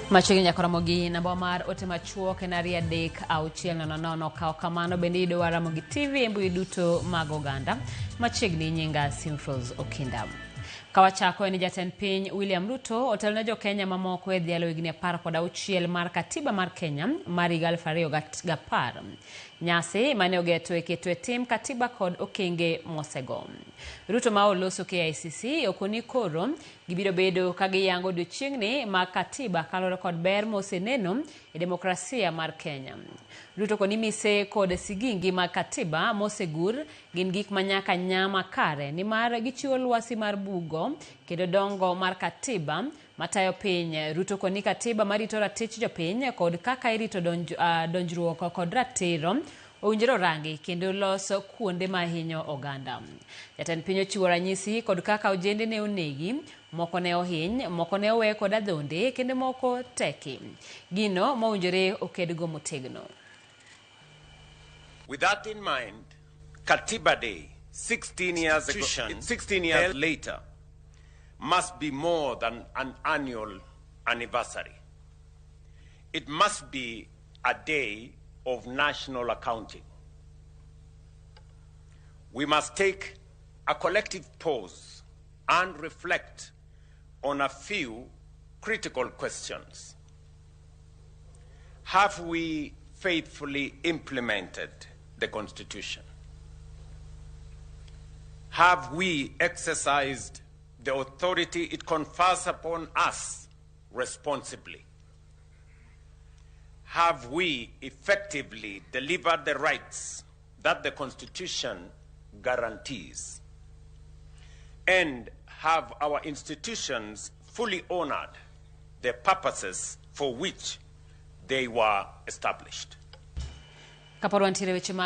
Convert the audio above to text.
Machiegni nyaka Ramogi namba mar ote machuok en 23600. Kaw kamano bende yudowa Ramogi TV e mbui duto mag oganda. Machiegni nyinga Simfros Okinda. Kawachako en jatend piny William Ruto otelo ne jo-Kenya mamoko e dhialo higni 16 mar katiba mar Kenya mar higa 2010. Nyasi mane ogeto e keto e tim katiba kod okenge mosego. Ruto ma oloso KICC okoni koro gibiro bedo ka giyango odiochieng'ni mag katiba kaluwore kod ber moseneno e demokrasia mar Kenya. Ruto koni mise kod sigingi mag katiba mosegur gin gik ma nyaka nya makare nimar gichiwo lwasi mar bugo kendo dongo mar katiba matayo piny. Ruto koni katiba marito ratich jopiny kod kaka irito donjruok kod ratiro owinjore orangi kendo loso kuonde ma hinyo oganda. Jatend piny ochiwo ranyisi kod kaka ojende ne onegi, moko ne ohiny, moko ne owe kod adhonde kendo moko teki. Gino mowinjore okedgo motegno. With that in mind, Katiba Day, 16 years ago, 16 years later, must be more than an annual anniversary. It must be a day of national accounting. We must take a collective pause and reflect on a few critical questions. Have we faithfully implemented the Constitution? Have we exercised the authority it confers upon us responsibly? Have we effectively delivered the rights that the Constitution guarantees? And have our institutions fully honored the purposes for which they were established? Kapod wantiere weche mag